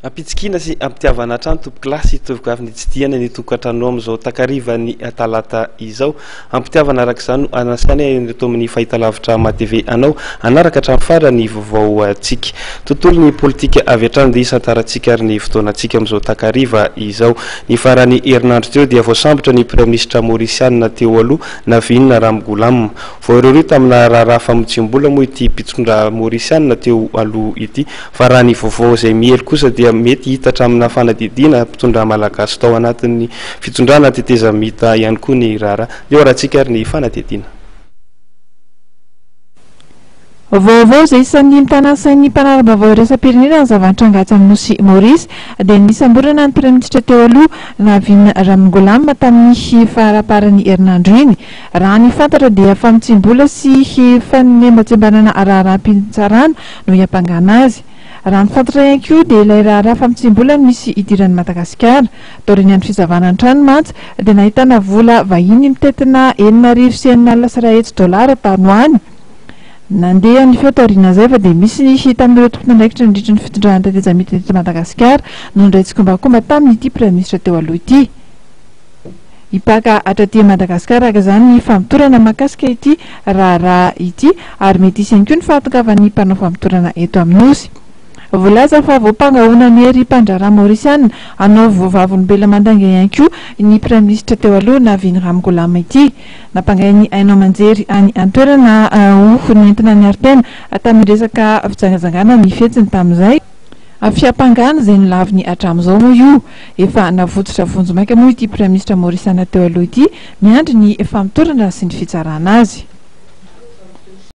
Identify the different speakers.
Speaker 1: Ampitsikiana sy ampitiavana hatrany tompokolahy sy tovovavy ny tsidihana ny tokantranonao amin'izao takarivan'ny talata izao. Ampitiavana araka izany no anasana eto amin'ny fahitalavitra Matv anao hanaraka hatramin'ny farany ny vaovaontsika. Tontolon'ny politika avy hatrany dia isantarantsika ary ny fotoanantsika amin'izao takariva izao. Ny faran'ny herinandro teo dia voasambotra ny praiminisitra maorisianina teo aloha Navin Ramgoolam. Voarohirohy tamina raharaha famotsiam-bola moa ity mpitondra maorisianina teo aloha ity. Fa raha ny vaovao izay miely kosa dia mety hitatra amina fanadihadiana mpitondra malagasy tao anatin'ny fitondrana tetezamita ihany koa ny raharaha. Ndeha hoarahantsika ary ny fanadihadiana.
Speaker 2: Vaovao izay isan'ny mitana ny sain'ny mpanara-baovao iraisam-pirenena ny zava-nitranga atsy amin'ny nosy Maurice dia ny nisamborana ny praiminisitra teo aloha Navin Ramgoolam tamin'ny faramparan'ny herinandro iny. Raha ny fantatra dia famotsiam-bola sy fanembatsembanana raharaham-pitsarana no hiampangana azy. Raha ny fantatra ihany koa dia ilay raharaha famotsiam-bola no misy idiran'i Madagasikara. Taorian'ny fisavana ny trano mantsy dia nahitana vola vahiny mitentina 160 600 dolara tany ho any. Nandeha ny feo taorian'izay fa dia misy ny tamin'ireo tompon'andraikitra nandritra ny fitondrana tetezamita teto Madagasikara no nindray tsikombakomba tamin'ity praiminisitra teo aloha ity. Hipaka hatraty Madagasikara araka izany ny famotorana mahakasika ity raharaha ity ary mety hisy ihany koa ny fahatongavan'ny mpanao famotorana eto amin'ny Nosy. Voalaza fa voampanga ho nanery mpandraharaha maorisiana hanao vavolombelona mandainga ihany koa ny praiminisitra teo aloha Navin Ramgoolam ity. Nampangain'ny haino aman-jery any an-toerana ho nentina niaro-tena tamin'ny resaka fijangajangana ny fihetsiny tamin'izay. Fiampangana izay nolaviny hatramin'izao moa io. Efa navotsotra vonjimaika moa ity praiminisitra maorisiana teo aloha ity, miandry ny famotorana sy ny fitsarana azy.